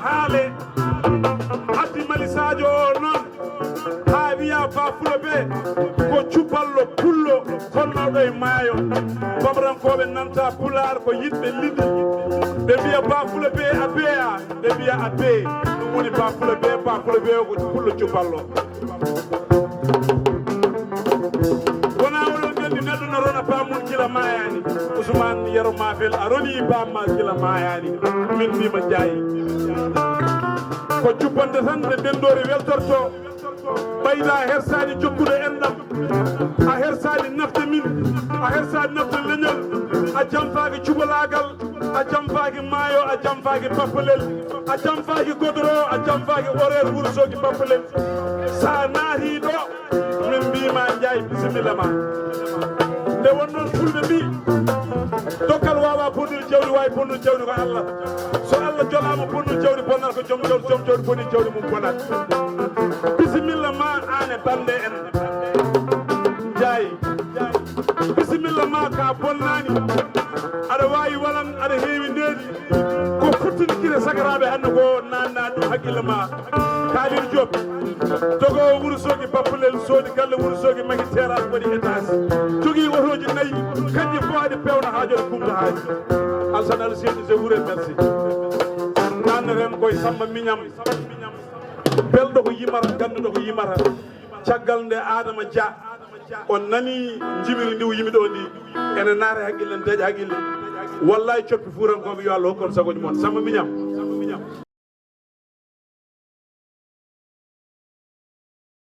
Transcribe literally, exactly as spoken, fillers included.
Haale Abdi Mali Sadio o noon, haa wiya Ba Fulo Bee ko cuballo pullo tolnooɗo e maayo. Bamarankooɓe nanta Pulaar ko yiɗɓe liɗɗi. Ɓe mbiya Ba Fulo Bee a beeya, ɓe mbiya a bee. Ɗum woni Ba Fulo Bee, Ba Fulo Bee ko pullo cuballo. Wona oɗon nganndi neɗɗo no rona baammum gila maayaani. Ousmane Yero Mafel a ronii baamma gila maayaani. Min mbiima Njaay. Ko jubbande tan nde ndenndoori weltortoo. Ɓayda a hersaani jokkude enɗam. A hersaani nafde min. A hersaani nafde leñol. A jamfaaki cubalaagal. A jamfaaki maayo, a jamfaaki bappalel, a jamfaaki godoro, a jamfaaki horaire Wuro Soogi bappalel. So a naatii ɗo, min mbiima Njaay, bisimilla ma. Nde wonnoon Fulɓe mbii, dokkal waawaa bonnude jawdi, waawi bonnude jawdi ko Allah. So Allah jolaama bonnude jawdi, bonnata ko joom jawdi, joom jawdi boni jawdi mum bonat. Bisimilla ma aan e bannde en. Njaay. Bisimilla ma ka bonnaani. Aɗa waawi walan, aɗa heewi ndeedi. Ko futtini gite sakaraaɓe hannde ko naatna ɗum hakkille ma. Kaadir Diop, dogoowo Wuro Soogi Bappulel, soodi galle Wuro Soogi, maki terrasse, waɗi étage. Jogii otooji nayi, kanƴe fof aɗi peewna haa joni kumta haaji. Alassane Alassane, je vous remercie. Naatneten koye Samba Miñam. Belɗo ko yimata, gannduɗo ko yimata. Caggal nde Adama Dia, on nani njimiri ndi o yimi ɗo ndi, ene naata e haqqille, ene deeƴa haqqille. Wallahi, coppi fuurankooɓe, yo Allah hokku on sagoji mon. Samba Miñam.